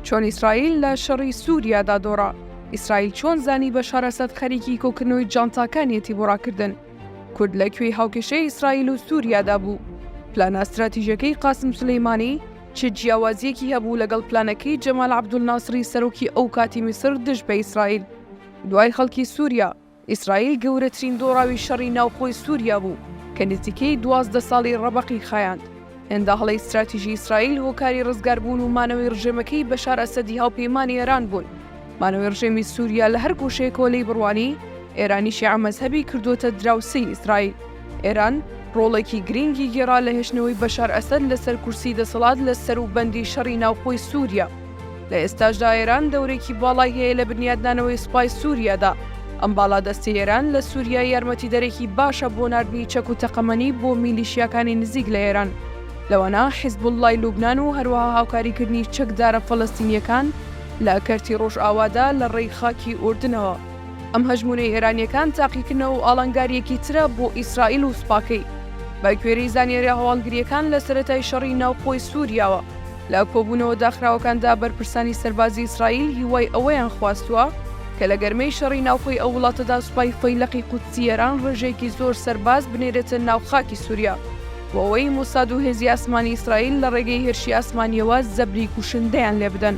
چۆن ئیسرائیل لە شەڕی سووریادا دۆڕا؟ ئیسرائیل چۆن زانی بەشار ئەسەد خەریکی کۆکردنەوەی جانتاکانیەتی بۆ ڕاکردن؟ کورد لە کوێی هاوکێشەی ئیسرائیل و سووریادا بوو؟ پلانە ستراتیژیەکەی قاسم سولەیمانی چ جیاوازییەکی هەبوو لەگەڵ پلانەکەی جەمال عەبدولناسڕی سەرۆکی ئەوکاتی میسر دژ بە ئیسرائیل؟ دوای خەڵکی سووریا، ئیسرائیل گەورەترین دۆڕاوی شەڕی ناوخۆی سووریا بوو کە نزیکەی 12 ساڵی ڕەبەقی خایاند. هێندە هەڵەی ستراتیژی ئیسرائیل هۆکاری ڕزگاربوون و مانەوەی ڕژێمەکەی بەشار ئەسەدی هاوپەیمانی ئێران بوون. مانەوەی ڕژێمی سووریا لە هەر گۆشەیەکەوە لێی بڕوانی، ئێرانی شیعە مەزهەبی کردووەتە دراوسێی ئیسرائیل. ئێران ڕۆڵێکی گرینگی گێڕا لە هێشتنەوەی بەشار ئەسەد لەسەر کورسی دەسەڵات لە سەروبەندی شەڕی ناوخۆی سووریا. لە ئێستاشدا ئێران دەورێکی باڵای هەیە لە بنیادنانەوەی سوپای سووریادا. ئەم باڵادەستی ئێران لە سووریا یارمەتیدەرێکی باشە بۆ ناردنی چەک و تەقەمەنی بۆ میلیشیاکانی نزیک لە ئێران، لەوانە حیزبوڵڵای لوبنان و هەروەها هاوکاریکردنی چەکدارە فەلەستینییەکان لە کەرتی ڕۆژئاوادا لە ڕێی خاکی ئوردنەوە. ئەم هەژموونەی ئێرانییەکان تاقیکردنەوە و ئاڵنگارییەکی ترە بۆ ئیسرائیل و سوپاکەی. بە گوێرەی زانیارییە هەواڵگرییەکان لە سەرەتای شەڕی ناوخۆی سووریاوە، لە کۆبوونەوە داخراوەکاندا بەرپرسانی سەربازی ئیسرائیل هیوای ئەوەیان خواستووە کە لە گەرمەی شەڕی ناوخۆی ئەو وڵاتەدا سوپای فەیلەقی قودسی ئێران ڕێژەیەکی زۆر سەرباز بنێرێتە ناو خاکی سوریا بۆ ئەوەی مۆساد و هێزی ئاسمانی ئیسرائیل لە ڕێگەی هێرشی ئاسمانییەوە زەبری کوشندەیان لێبدەن.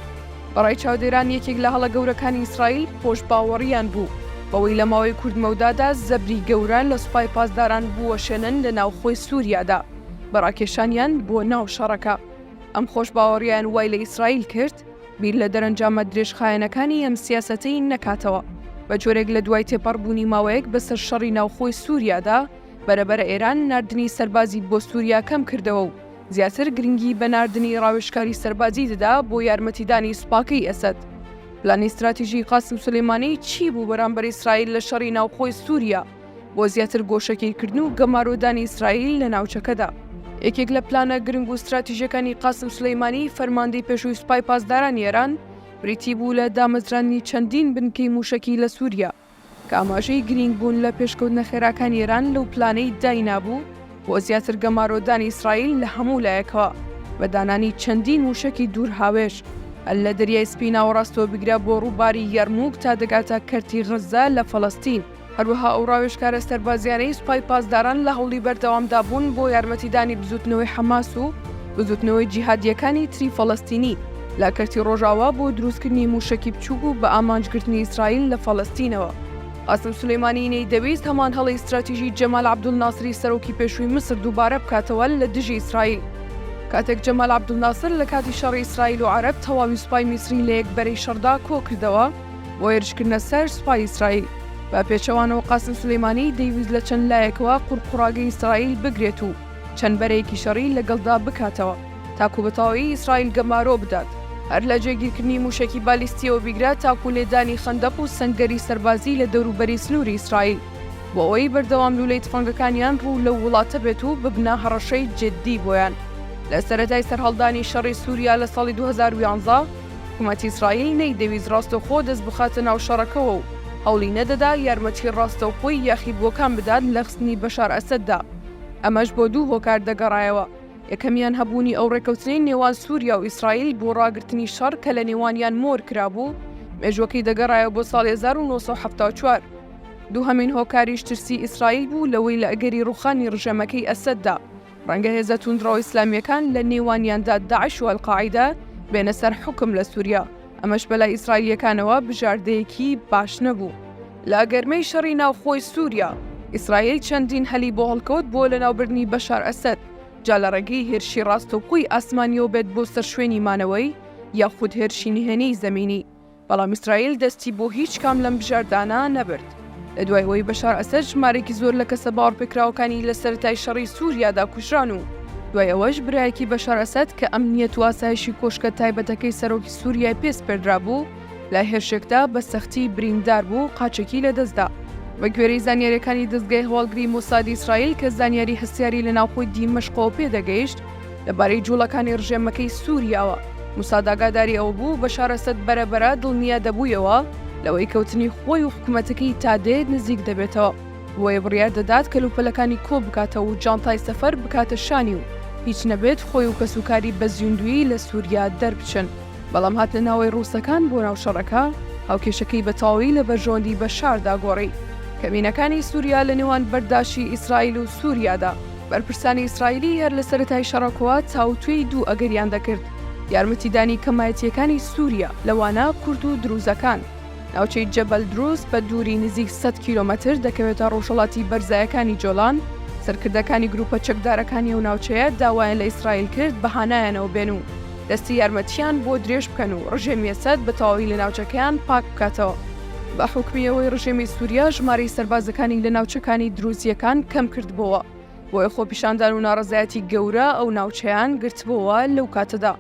بەڕای چاودێران یەکێک لە هەڵە گەورەکانی ئیسرائیل خۆشباوەڕییان بوو بەوەی لە ماوەی کورتمەودادا زەبری گەورە لە سوپای پاسداران بوەشێنن لە ناوخۆی سوریادا. بە ڕاکێشانیان بۆ ناو شەڕەکە. ئەم خۆشباوەڕییان وای لە ئیسرائیل کرد بیر لە دەرەنجامە درێژخایەنەکانی ئەم سیاسەتەی نەکاتەوە، بە جۆرێک لە دوای تێپەڕبوونی ماوەیەک بەسەر شەڕی ناوخۆی سووریادا، بەرەبەرە ئێران ناردنی سەربازی بۆ سووریا کەم کردەوە و زیاتر گرنگی بە ناردنی ڕاوێژکاری سەربازی دەدا بۆ یارمەتیدانی سوپاکەی ئەسەد. پلانی ستراتیژی قاسم سولەیمانی چی بوو بەرامبەر ئیسرائیل لە شەڕی ناوخۆی سووریا؟ بۆ زیاتر گۆشەگیرکردن و گەمارۆدانی ئیسرائیل لە ناوچەکەدا. یەکێک لە پلانە گرنگ و ستراتیژیەکانی قاسم سولەیمانی فەرماندەی پێشووی سوپای پاسدارانی ئێران بریتی بوو لە دامەزراندنی چەندین بنکەی مووشەکی لە سووریا کە ئاماژەی گرینگ بوون لە پێشکەوتنە خێراکانی ئێران لەو پلانەی داینابوو بۆ زیاتر گەمارۆدانی ئیسرائیل لە هەموو لایەکەوە بە دانانی چەندین مووشەکی دوورهاوێژ هەر لە دەریای سپی ناوەڕاستەوە بگرە بۆ ڕووباری یەرموک تا دەگاتە کەرتی غەززە لە فەلەستین. هەروەها ئەو ڕاوێژکارە سەربازییانەی سوپای پاسداران لە هەوڵی بەردەوامدا بوون بۆ یارمەتیدانی بزووتنەوەی حەماس و بزووتنەوەی جیهادییەکانی تری فەڵەستینی لە کەرتی ڕۆژاوا بۆ دروستکردنی مووشەکی بچووک و بە ئامانجگرتنی ئیسرائیل لە فەڵەستینەوە. قاسم سولەیمانی نەیدەویست هەمان هەڵەی ستراتیژی جەمال عەبدولناسری سەرۆکی پێشووی میسر دووبارە بکاتەوە لە دژی ئیسرائیل. کاتێک جەمال عەبدولناسر لە کاتی شەڕی ئیسرائیل و عەرەب تەواوی سوپای میسری لە یەک بەرەی شەڕدا کۆکردەوە، بۆ هێرشکردنە سەر سوپای ئیسرائیل. بە پێچەوانەوە قاسم سولەیمانی دەیویست لە چەند لایەکەوە قوڕقوڕاگەی ئیسرائیل بگرێت و چەند بەرەیەکی شەڕی لەگەڵدا بکاتەوە تاکو بە تەواوی ئیسرائیل گەمارۆ بدات، هەر لە جێگیرکردنی مووشەکی بالیستییەوە بیگرە تاکو لێدانی خەندەق و سەنگەری سەربازی لە دەوروبەری سنووری ئیسرائیل بۆ ئەوەی بەردەوام لوولەی تفەنگەکانیان ڕوو لەو وڵاتە بێت و ببنە هەڕەشەی جددی بۆیان. لە سەرەتای سەرهەڵدانی شەڕی سووریا لە ساڵی 2011، حکومەتی ئیسرائیل نەیدەویست ڕاستەوخۆ دەست بخاتە ناو شەڕەکەوە و هەوڵی نەدەدا یارمەتی ڕاستەوخۆی یاخیبووەکان بدات لە خستنی بەشار ئەسەددا، ئەمەش بۆ دوو هۆکار دەگەڕایەوە، یەکەمیان هەبوونی ئەو ڕێککەوتنەی نێوان سووریا و ئیسرائیل بۆ ڕاگرتنی شەڕ کە لە نێوانیان مۆر کرابوو، مێژووەکەی دەگەڕایەوە بۆ ساڵی 1974. دووهەمین هۆکاریش ترسی ئیسرائیل بوو لەوەی لە ئەگەری ڕووخانی ڕژێمەکەی ئەسەددا، ڕەنگە هێزە توندڕەوە ئیسلامییەکان لە نێوانیاندا داعش و ئەلقاعیدە بێنە سەر حوکم لە سوریا، ئەمەش بەلای ئیسرائیلییەکانەوە بژاردەیەکی باش نەبوو. لە گەرمەی شەڕی ناوخۆی سوریا، ئیسرائیل چەندین هەلی بۆ هەڵکەوت بۆ لەناوبردنی بەشار ئەسەد، جا لە ڕێگەی هێرشی ڕاستەوخۆی ئاسمانییەوە بێت بۆ سەر شوێنی مانەوەی، یاخود هێرشی نهێنیی زەمینی. بەڵام ئیسرائیل دەستی بۆ هیچ کام لەم بژاردانە نەبرد. لە دوای ئەوەی بەشار ئەسەد ژمارەیەکی زۆر لە کەسە باوەڕپێکراوەکانی لە سەرەتای شەڕی سووریادا کوژران و دوای ئەوەش برایەکی بەشار ئەسەد کە ئەمنیەت و ئاسایشی کۆشکە تایبەتەکەی سەرۆکی سووریای پێ سپێردرابوو لە هێرشێکدا بە سەختی بریندار بوو و قاچێکی لەدەستدا. بە گوێرەی زانیارییەکانی دەزگای هەواڵگری مۆسادی ئیسرائیل کە زانیاری هەستیاری لە ناوخۆی دیمەشقەوە پێدەگەیشت، لەبارەی جوڵەکانی ڕژێمەکەی سووریاوە، موساد ئاگاداری ئەوە بوو بەشار ئەسەد بەرە بەرە دڵنیا دەبوویەوە لەوەی کەوتنی خۆی و حکومەتەکەی تا دێت نزیک دەبێتەوە، بۆیە بڕیار دەدات کەلوپەلەکانی کۆ بکاتەوە و جانتای سەفەر بکاتە شانی و هیچ نەبێت خۆی و کەسوکاری بە زیندوویی لە سووریا دەربچن. بەڵام هاتنە ناوەی ڕووسەکان بۆ ناو شەڕەکە، هاوکێشەکەی بە تەواوی لە بەرژەوەندی بەشاردا گۆڕی. کەمینەکانی سووریا لە نێوان بەرداشی ئیسرائیل و سووریادا. بەرپرسانی ئیسرائیلی هەر لە سەرەتای شەڕەکەوە تاوتوێی دوو ئەگەریان دەکرد، یارمەتیدانی کەمایەتییەکانی سووریا، لەوانە کورد و دروزەکان. ناوچەی جەبەل دروز بە دووری نزیک 100 کیلۆمەتر دەکەوێتە ڕۆژهەڵاتی بەرزایەکانی جۆلان، سەرکردەکانی گروپە چەکدارەکانی ئەو ناوچەیە داوایان لە ئیسرائیل کرد بە هانایانەوە بێن و دەستی یارمەتییان بۆ درێژ بکەن و ڕژێمی ئەسەد بە تەواوی لە ناوچەکەیان پاک بکاتەوە. بە حوکمی ئەوەی ڕژێمی سوریا ژمارەی سەربازەکانی لە ناوچەکانی دروزییەکان کەم کردبۆوە، بۆیە خۆپیشاندان و ناڕەزایەتی گەورە ئەو ناوچەیان گرتبۆوە لەو کاتەدا.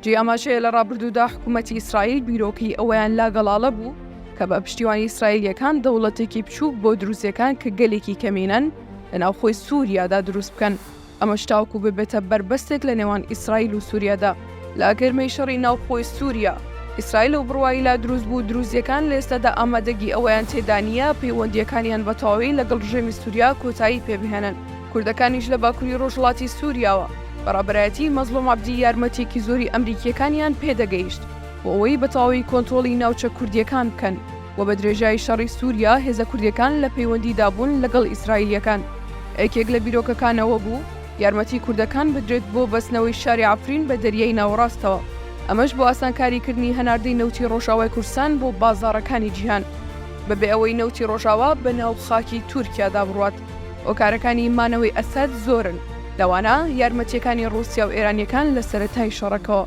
جێی ئاماژەیە لە ڕابردوودا حکوومەتی ئیسرائیل بیرۆکەی ئەوەیان لا گەڵاڵە بوو کە بە پشتیوانی ئیسرائیلییەکان دەوڵەتێکی بچووک بۆ دروزییەکان کە گەلێکی کەمینەن لە ناوخۆی سووریادا دروست بکەن، ئەمەش تاوەکو ببێتە بەربەستێک لە نێوان ئیسرائیل و سووریادا. لە گەرمەی شەڕی ناوخۆی سووریا، ئیسرائیل ئەو بڕوایەی لا دروست بوو دروزییەکان لە ئێستادا ئامادەگی ئەوەیان تێدا نییە پەیوەندییەکانیان بە تەواوی لەگەڵ ڕژێمی سووریا کۆتایی پێ بهێنن. کوردەکانیش لە باکوری ڕۆژهەڵاتی سوریاوە بە ڕابەرایەتی مەزڵوم عەبدی یارمەتیەکی زۆری ئەمریکیەکانیان پێدەگەیشت بۆ ئەوەی بە تەواوی کۆنترۆڵی ناوچە کوردیەکان بکەن و بە درێژایی شەڕی سوریا هێزە کوردیەکان لە پەیوەندیدا بوون لەگەڵ ئیسرائیلیەکان. یەکێک لە بیرۆکەکان ئەوە بوو یارمەتی کوردەکان بدرێت بۆ بەستنەوەی شاری عەفرین بە دەریای ناوەڕاستەوە ئەمەش بۆ ئاسانکاریکردنی هەناردەی نەوتی ڕۆژئاوای کوردستان بۆ بازاڕەکانی جیهان بەبێ ئەوەی نەوتی ڕۆژئاوا بە ناو خاکی تورکیادا بڕوات. هۆکارەکانی مانەوەی ئەسەد زۆرن، لەوانە یارمەتییەکانی ڕووسیا و ئێرانییەکان لە سەرەتای شەڕەکەوە.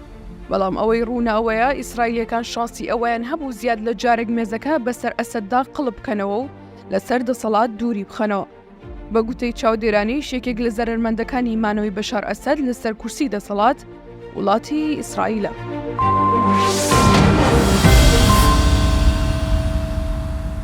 بەڵام ئەوەی ڕوونە ئەوەیە ئیسرائیلییەکان شانسی ئەوەیان هەبوو زیاد لە جارێک مێزەکە بەسەر ئەسەددا قڵپ بکەنەوە و لەسەر دەسەڵات دووری بخەنەوە. بە گوتەی چاودێرانیش یەکێک لە زەرەرمەندەکانی مانەوەی بەشار ئەسەد لەسەر کورسی دەسەڵات، وڵاتی ئیسرائیلە.